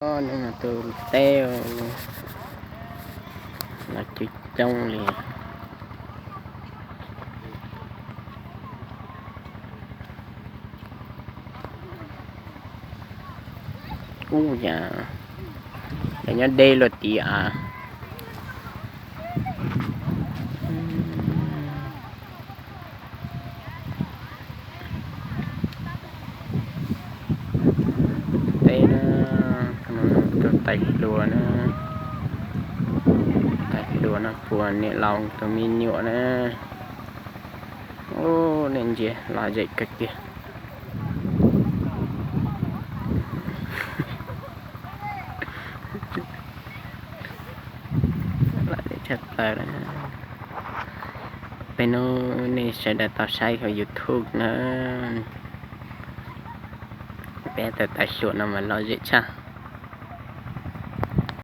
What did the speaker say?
Hnub no tus teb los coob coob li. Ub, yam, yam nyob deb luaj tid as. Teb na, tus tais hluas na, tais hluas no puag niam laus tus me nyuam na. Ub, nej ntsia lom zem kawg kiag. Lom zem tshaj plaws na. Peb hnub nej sawv daws tau saib hauv YouTube na. Peb tus tais hluas no mas lom zem tshaj.